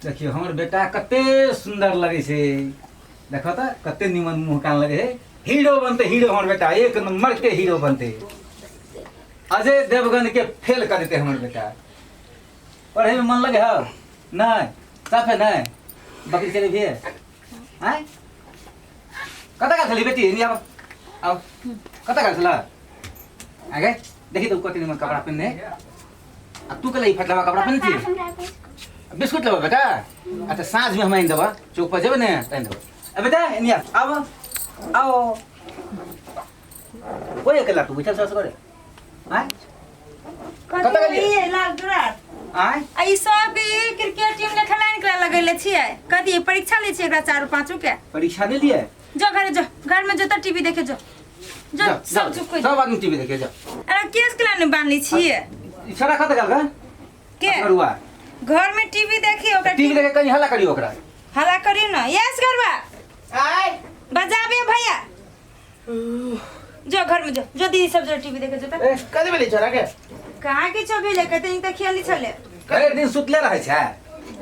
देखियौ हमर बेटा कते सुन्दर लगै छै। देखो तऽ कते निमन मुँह कान लगै है। हीरो बनतै हीरो, हमर बेटा एक नंबर के हीरो बनतै। अजय देवगन के फेल कर देतै हमर बेटा। पढ़े में मन लगे है नहीं? साफे नहीं बकरी चले भी आय कतऽ गेल छली बेटी? एनी आब आब कतऽ गेल छला? आगे देखी तो कते निमन कपड़ा पहिनने आ तू कले ई फटलवा कपड़ा पहिने छी? बिस्कुट लेबो बेटा? अच्छा साँझ में हम आनि देबऽ, चौक पर जेबै ने तऽ आनि देबऽ। आ बेटा एनी आ, आब आओ। ओए अकेला तू बैठल छस करे आय कतऽ गेलियै? ई लाल दुरार आय आ ई सब ई क्रिकेट टीम ले खेलाइ निकला लगैले छियै। कथी परीक्षा लै छियै एकरा चारू पाँचू के? परीक्षा नहीं लिए। जो घरे जो, घर में जो तो टीवी देखे जो जो। जाओ, सब जाओ, चुप हो सब आदमी टीवी देखे जाओ। अरे केस के लाने बांधले छियै? ई छोरा कतऽ गेल गे? के असगरुआ घर में टीवी देखी ओकरा। टीवी देखे कहीं हल्ला करियो ओकरा। हल्ला करियो ना। यस गरबा आय बजाबे भैया। जो घर में जो, जो दीदी सब जो टीवी देखे जो। ए, कथी भेलै छोरा के? कहाँ के छो भेलै? कते त खेली छले। भरि दिन सुतले रहै छै।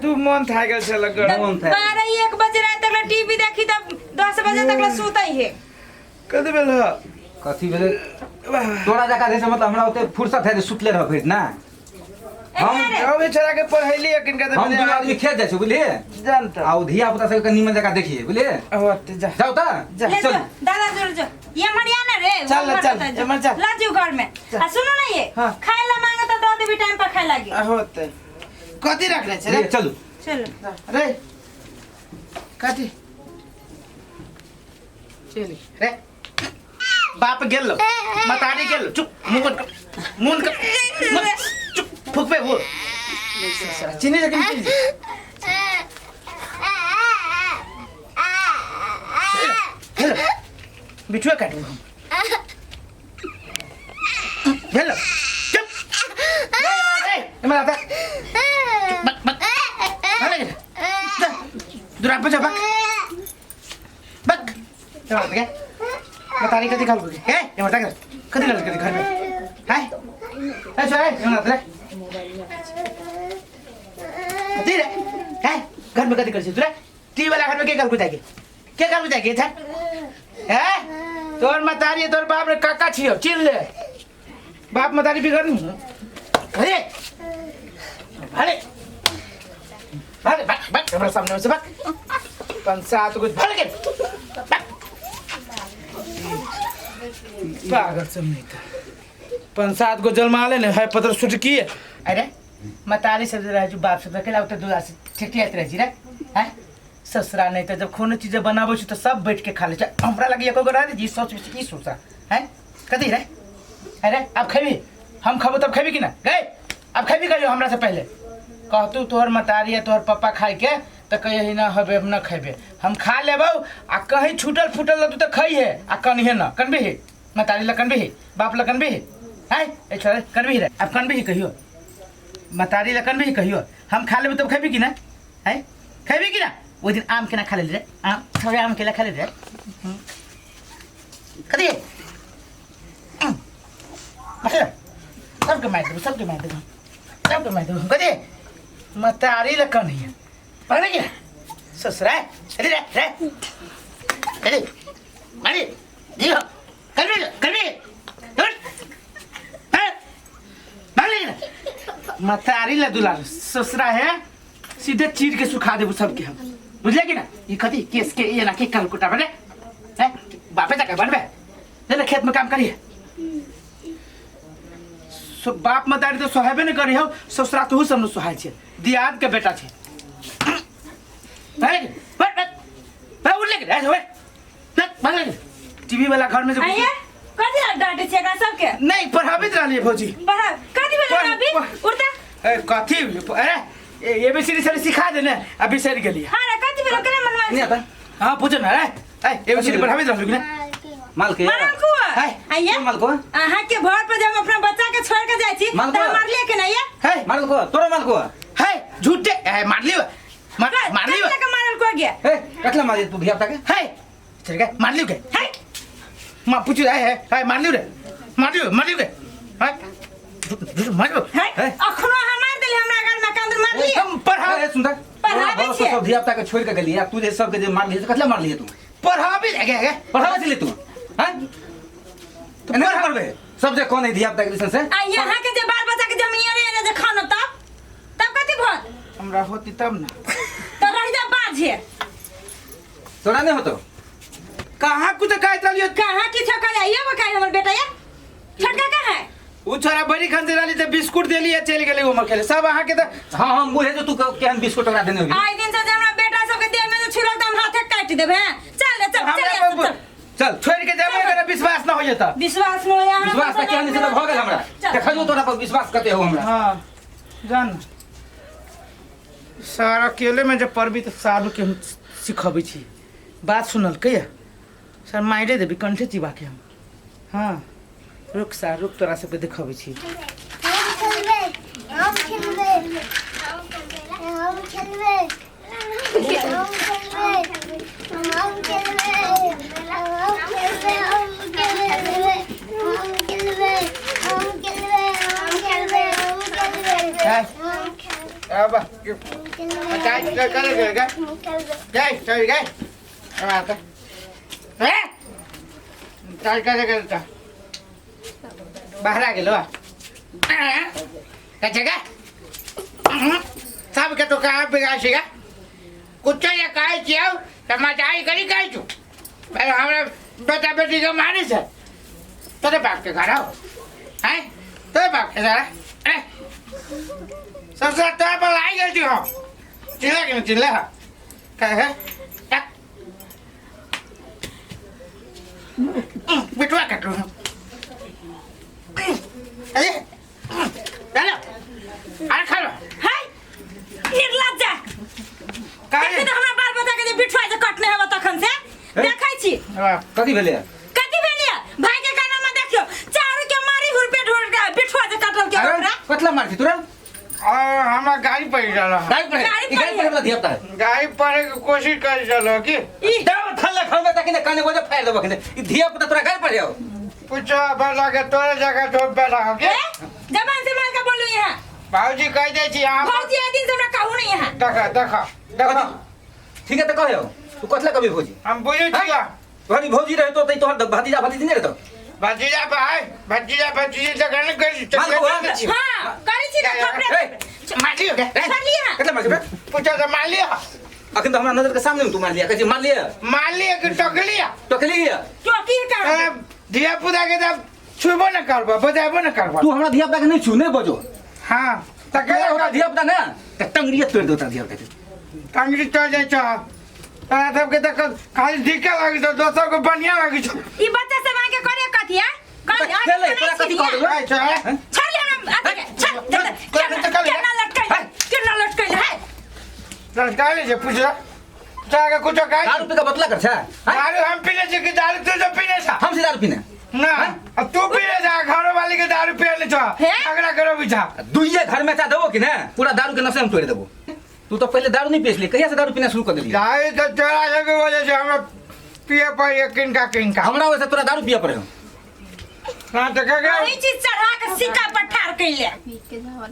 तू मन थाकि गेल छल मन थाकि गेल। 12 1 बजे रात तक टीवी देखी तब 10 बजे तक सुतै है। कथी भेल ह? कथी भेलै तोरा जकाँ जे छै, मतलब हमरा ओते फुर्सत है जे सुतले रह भरि ना हम अबे छोरा के पढ़ैली किनका हम दुनू आदमी खेत जाइ छी बुझलिए। जानता आ उ धिया पुता सबके निमन जकाँ देखिए बुझलिए। होते जा। जाउ तऽ जा। ले चल। जो दादा जोड़ जो ये मरिया ना रे। चल, वो घर चल, बता जो। एमहर चल। ला जो घर में। आ सुनो ना ये हाँ। खाए ला मांगे तो दो देबी टाइम पर खाए लागी। होते कथी रखने छै रे? ले, चलू। चलो। रे कथी चल रे बाप गेल मतारी गेल। चुप मुंह बंद कर, मुंह कर, मुंह चुप फुकबे वो चीनी लेकिन चीनी। हेलो बिछुआ काटू हम। हेलो चुप ए एमहर आता बक बक भागे जा दुरा पे जा बक बक एमहर आता के मतारी कथी खाल ए एमहर ताक कथी खाल कथी घर में हाय ए छोरा एमहर आता रे कथी रे है घर में कथी कर छी तोरा टीवी वाला घर में के काल जाके के काल जाके था है तोर मतारी तोर बाप रे काका छियो चिन ले बाप मतारी बिगड़ नहीं अरे अरे भाग भाग भाग हमरा सामने से भाग पाँच सात गो भाग के भाग। पागल सब नहीं था पाँच सात गो जलमा ले ने है पत्र सुटकी अरे मतारी सब रहे जो बाप सब अकेला उतर दूरा से ठेठियाइत रहे छी रे हैं ससुरा नहीं तो जब कोनो चीज बनाबै छी तो सब बैठ के खा ले छै हमरा लगे एको गो रह जी सोच की सोचा हैं कथी रे अरे अब खेबी हम खबो तब खेबी कि ना गए अब खेबी कहियो हमरा से पहले कहतू तोहर मतारी या तोहर पप्पा खाए के तो कहिए ना हबे हम ना खेबे हम खा लेबौ आ कहीं छूटल फूटल रहतू तो खई है आ कन्हे ना कनबी है मतारी ला कनबी है बाप ला कनबी है हैं ए छोरा कनबी रे अब कनबी है कहियो मतारी ला कनबी है कहियो हम खा लेबे तब खेबी कि ना हैं खेबी कि ना ओहि दिन आम केना खा लेली रे आम थोड़े आम केला खा लेली रे कथी सबके मारि देबो सबके मारि देबो सबके मारि देबो कथी मतारी ला कन है पकड़े कि ससुरा अरे रे रे अरे अरे दियो कलबी कलबी मतारी ला दुलार ससुरा है सीधे चीर के सुखा देबो सबके हम बुझले कि ना ई कथी केस के ये ना के कलकुटा बने हैं बापे जाके बनबे ले ना खेत में काम करिए सो बाप मतारी तो सोहेबे नहीं करी हो ससुरा तू सब न सोहाय छे दियाद के बेटा छे अरे बैठ बैठ बैठ उठ लेके ऐसे बैठ बैठ बैठ टीवी वाला घर में जो आइए कथी लग डांटे छियै एकरा सबके? नहीं पढ़ाबित रहलिए भौजी। पढ़ा कथी भेलै अभी? उड़ता ए कथी अरे ए बी सी डी सारी सिखा दे ने आ बिसरि गेलिए। हां रे कथी भेलै केना मनवा नहीं आता। हां पूछो ना रे ए ए बी सी डी पढ़ाबित रहलु कि ना? माल के मारल को है। आइए माल को अहाँ के घर पर जब हम अपना बच्चा के छोड़ के जाइ छी माल त को। मारलिए के नहीं ये है माल को तोरा माल को है झूठे ए मार लियो मार मार लियो के मारल को गया ए कटला मार तू धिया पुता के है चल गए मार लियो के है मां पूछो है है है मार लियो रे मार लियो मार लियो के है झूठ मार लियो है है। अखनो हम मार देली हमरा घर में कांदर मारलिए हम पढ़ा ए सुन पढ़ा पढ़ाबै भरोसे छियै सब धिया पुता के छोड़ के गेली आ तू जे सबके जे मारलियै से कथी लए मारलियै तू पढ़ाबी गे गे पढ़ाबै छली तू हैं एना करबे सब जे कोन है धिया पुता के दिसन से आ यहाँ के जे बाल बच्चा के जमीन रे जे खानो तब तब कथी भत हमरा होती तब ना तो रह जा बाझे तोरा नहीं होतो कहाँ कुछ कहत रहलियो कहाँ किछो करे ये बकाई हमर बेटा ये छोटका कहाँ है उ छोरा बड़ी खन से रहली त बिस्कुट देली आ चलि गेलै उमर खेले सब अहाँ के त हाँ हम बुझे जो तू केहन बिस्कुट ओकरा देने होगी आइ दिन से जे हमरा बेटा सबके देह में जे छुलक त हम हाथे काटि देब हैं चल रे चल चल हमरा यहाँ से, पर- चल चल छोड़ के जेबै एकरा विश्वास न हो जेता विश्वास न होया विश्वास त केहन से त भऽ गेल हमरा देखलियो तोरा पर विश्वास कते हो हमरा हाँ जान सर अकेले में जब पढ़बी तऽ सारू के हम सिखबै छी बात सुनलकै या सर मारे देबी कंठे चिबाके हम हाँ रुक सार रुक तोरा सबके देखबै छी हम खेलबै हम खेलबै हम खेलबै हम खेलबै हम खेलबै हम खेलबै हम खेलबै हम खेलबै हम खेलबै हम खेलबै हम खेलबै है हम खेलबै अब हम काय खेलबै करे गए हम खेलबै गए चल गए अब आता है चल करे करे बाहर आ गेलो कचेगा सबके तो कहाँ बिगाड़ छिगा कुछ या कहै छियौ तऽ मचाई करी कहै छु अरे हमरा बेटा बेटीके मारै छै तोरे बापके घर हौ हैं तोरे बापके घर ए ससुर तोरा पर लागि गेल छी हम चिल्ला कि चिल्ला कहे बिटुआ कटलू हम अरे चलो अरे खा लो हाय निर्लज्जा काहे देखी तऽ हमरा बाल बच्चा के जे बिठुआ जे कटने हेबो तखन से देखै छी कथी भेलै कथी भेलियै भाई के काना में देखियो चारू के मारी हुरपे ढोल के बिठुआ जे कटल के अरे ओकरा कथला मार छी तोरा और हमरा गाड़ी पड़ रहल है गाड़ी पर गाड़ी ई गाड़ी पर पर वाला धिया पुता है गाड़ी पड़े के कोशिश कर रहल हो कि ई दब थल्ला खलबे ताकि ने काने बजे फाड़ देबो खने ई धिया पुता तोरा गाड़ी पर जाओ पूछो बैठा के तोरे जगह तो बैठा हो के ए जबान से मार के बोलू यहाँ भाऊजी कह दे छी यहाँ पर भौजी ए दिन से हमरा कहू नहीं यहाँ देखा देखा देखा ठीक है तो कहो तू कथला कभी भौजी हम बुझे छी तोहरी भौजी रहे तो तोहर भतीजा भतीजी नहीं रहतो भतीजा भाई भतीजा भतीजी जगह नहीं कर मार को हाँ। हां करै छी ना थपड़े ए, मार लियो के छोड़ लिया कथला मार छी पूछो तो मार लिया अखन तो हमरा नजर के सामने में तू मार लिया कहै छी मार लिया मार लिया कि टक लिया टोकली लिया चौकी का धिया पुता के तब छुबो न करबो बजाबो न करबो तू हमरा धिया पुता के नहीं छू नहीं बजो हाँ त तकला हमरा धिया पुता ना त टंगरिया तोड़ दो धिया पुता के टंगरी चल जाइ छौ तोरा सबके तऽ खाली ठीके लागै छौ दोसर को बढ़िया लागै छौ ई बच्चा सब आके करे कथी है तऽ खेलै, तोरा कथी कहलौ? जाइ छौ हैं? छोड़ ले हमरा अथी के, छोड़ दे दे। चल, चल, चल, केना लटकै केना लटकै है लटका ले छै पूछ तोरा के कुछो कहै दारू पी के बतला कर छै हैं? दारू हम पीने छी कि दारू तू जो पीने छा हम से दारू पीने ना अब तू पीने छा घरो वाली के दारू पियले छा हे? झगड़ा करो भी छा दुइये घर में चा देबो कि ना पूरा दारू के नशे हम तोड़ देबो तू तो पहले दारू नहीं पीसली कहिया से दारू पीना शुरू कर देली दारू तो तोरा सबके वजह से हमरा पिए पड़े किनका किनका हमरा वजह से तोरा दारू पिए पड़े ना तो का वही चीज चढ़ा के सिक्का पर ठार कैले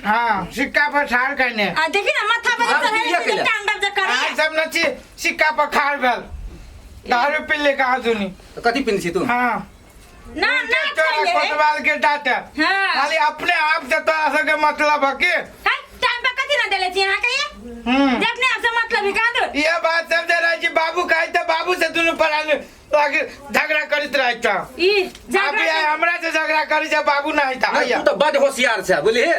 हाँ सिक्का पर ठार करने आ देखी ना माथा पर दारू चढ़ा पिए कैले? तांडव जे करे आज सब न छी सिक्का पर खार भेल दारू पी ले कहाँ सुनी तो कथी पीने छी तू हाँ ना ना तोरा खैले है कोतवाल के डांटे हाँ। खाली अपने आप से तोरा सबके मतलब है कि है टाइम पर कथी ना देले छी अहाँ के ये हम्म जे अपने आप से मतलब ही कहाँ दो ये बात सब जे रहे छी बाबू कहै तऽ बाबू से दुनू परानी लागे झगड़ा करैत रहै छौ ई अभी झगड़ा आइ हमरा से झगड़ा करै छै बाबू नहीं था नहीं, तू तो बड होशियार छै बुझलिही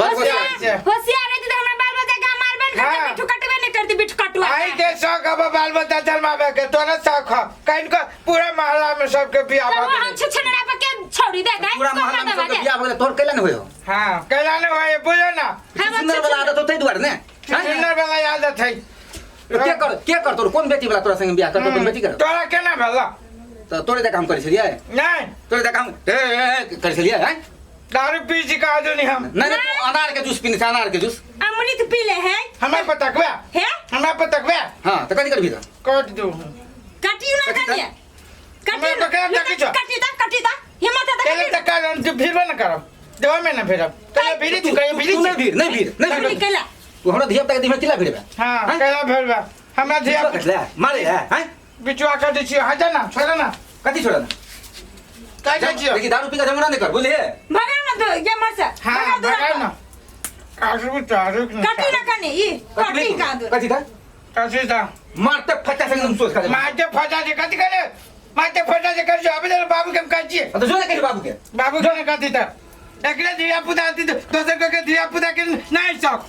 बड होशियार छै। होशियार रहती तो हमरा बाल बच्चा के मारबे न करते हाँ। बिट्ठू कटबे नहीं करती बिट्ठू कटुआ आई के शौक अब बाल बच्चा जन्मावे के तोरा शौक ह कहीं को पूरा मोहल्ला में सबके बियाह तो भऽ हम गेलै। छुछनरा पर के छोड़ी दे दे पूरा मोहल्ला में सबके बियाह भऽ गेलै तोहर कैला ने होय हाँ कैला नहीं होय बुझो ना हम सुंदर वाला आदत होतै दुआरे ने हैं? सुंदर वाला आदत है के कर के कर तोर कोन बेटी वाला तोरा संगे बियाह कर कोन बेटी कर तोरा केना भेल तो तोरे काम करै छलियै नहीं तोरे काम ए, ए, ए, करै छलियै हैं दारू पी छी कहा नहीं हम नहीं नहीं तू अनार के जूस पीने छै अनार के जूस अमृत पी ले है हमरा पर तकबे हे हमरा पर तकबे हाँ तो कथी करबी तऽ कट दू कटियो ना कथी करिए हमरा कटियो पकड़ा ना तक छौ। कटी दा कटी दा हिम्मत है चले त तक हम तो फिरबे न करब देवा में न फिरब चले फिरी छी कहीं फिरी तू नहीं भीड़ नहीं भीड़ नहीं कटी भीड़ कैला तू हमरा धिया पुता के दिमाग किला भिड़बे? हां, केला भेलबा हमरा धिया कटले मारे है हैं? बिचुआ कटै छी, हटा ना, छोड़ ना। कथी छोड़ ना? काय जाइ छियै? देखी, दारू पी के झगड़ा नहीं कर, बुझलिए? भगा ना दो ये मर से। हां, भगा दूर। भगा ना, काटू तारू। कटी ना कनी ई कटी का दूर। कथी था? कथी था? मारते फटा से एकदम सोच कर। मारते फटा से कथी करे? मारते फटा से कर जो अभी बाबू के हम कहै छियै। तो जो ना कही बाबू के। बाबू के ना कथी था? एकरे धिया पुता आती तो दोसर के धिया पुता के नहीं शौक।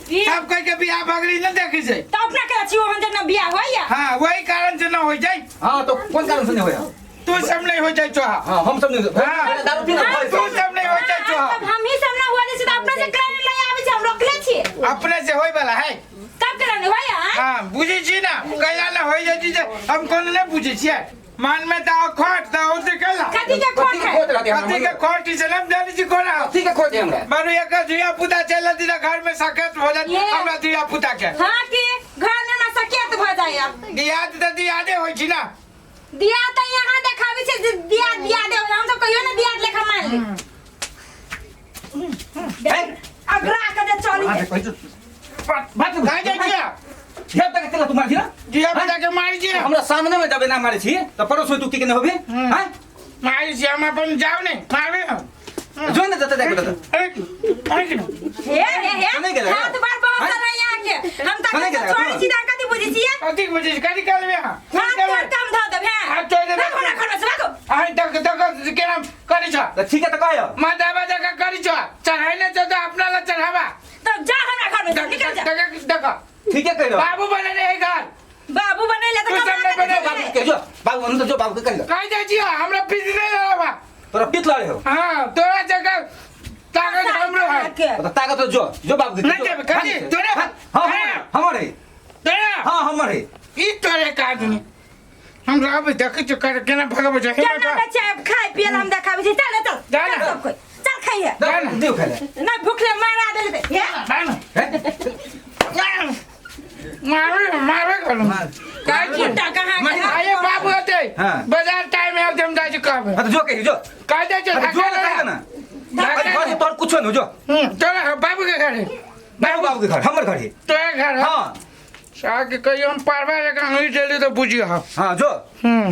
ई सब कोई के बियाह भगली न देखी छै। तो अपना के छी ओहन जे न बियाह होइया। हाँ, वही कारण से न हो जाए। हाँ, तो कौन कारण से नहीं होया? तू सब नहीं हो जाए चोहा। हाँ, हम सब नहीं। हाँ। दारू पी ना। तू सब नहीं हो जाए चोहा। तब हम ही सब ना हुआ जे, अपना से कराने ले आबै छै, हम रोकले छी। अपने से होय वाला है। तब कराने होइया? हाँ, बुझी छी ना, कैला ना हो जाए जे हम कोन नहीं बुझी छियै। मान में तो खोट तो उसे कैला। कथी के खोट है? खोट रहती। कथी के खोट से हम जानी छी कोना। कथी के खोट है हमरा? मारू एक धिया पुता चल दी घर में सकेत हो जात हमरा धिया पुता के। हां, के घर में ना सकेत भ जाय। दियाद त दियादे होय छी ना। दिया त यहाँ देखाबै छै जे दिया दिया दे, हम सब कहियो ना दिया लेखा मान ले। अगरा के जे चली। बात कहाँ जाइ छियै? धिया पुता के चला तू मार छी ना? धिया पुता के मारै छियै। हमरा सामने में जाबे ना मारे छी त पड़ोस में तू की केने होबे हैं? मारै छियै, हम अपन जाउ ने मारबे हम। जो ने जते जाके तते। अरे अरे। हे हे हे। नहीं गेलै? हाथ बार बहुत सारा यहाँ के हम तक नहीं गेलै? छोड़ी छी, कथी बुझै छियै? कथी बुझै छी? कथी करबै अहाँ? हाथ तोड़ कम धऽ देब हैं। हाथ तोड़ि देबै। भागो ना घर में से, भागो। अहाँ तक तक केना करै छ? त ठीक है, त कहियो। माता बाजा का करै छ, चढ़ाइ ने छ त अपना ला चढ़ावा। तब जा हमरा घर में से, निकल जा। देख देख। ठीक है, कहियो। बाबू बने रहे घर। बाबू बनेले त तू सब कमा नहि के बने, बाबू के जो बाबू बन त जो बाबू के कहियो। कहीं जाइ छियै? हमरा पीस नहि रहबा। तोरा पित लड़े हो। हाँ, तोरा जगह ताकत हमरो है। के त ताकत जो जो बाबू के। नहीं देबै, कथी? तोरे? हां, हमर है। तोरा? हां, हमर है। ई तोरे काज नहीं, हम रहबै, देखै छियै कर केना भगबै छै। केना बच्चा खाय पिए ला हम देखाबै छी। चल चल। जा ना। चल सब कोई चल खाइए। जा ना। देव खाले। ना भूखले मारा देले हे। मारे मारे करू काय छी? कुत्ता कहाँ के? आये बाबू होते। हाँ। बाजार टाइम है, हम जाइ छी कहबै। हां, त जो कहियो जो। कह जाइ छै। जो ना कहियो ना, घर तोर कुछो न जो। तोरा बाबू के घर है। बाबू बाबू के घर हमर घर है। तोरा घर है। हां। साग कहियो हम पारबा जकाँ होई देली तऽ बुझियो। हां, जो। हम्म।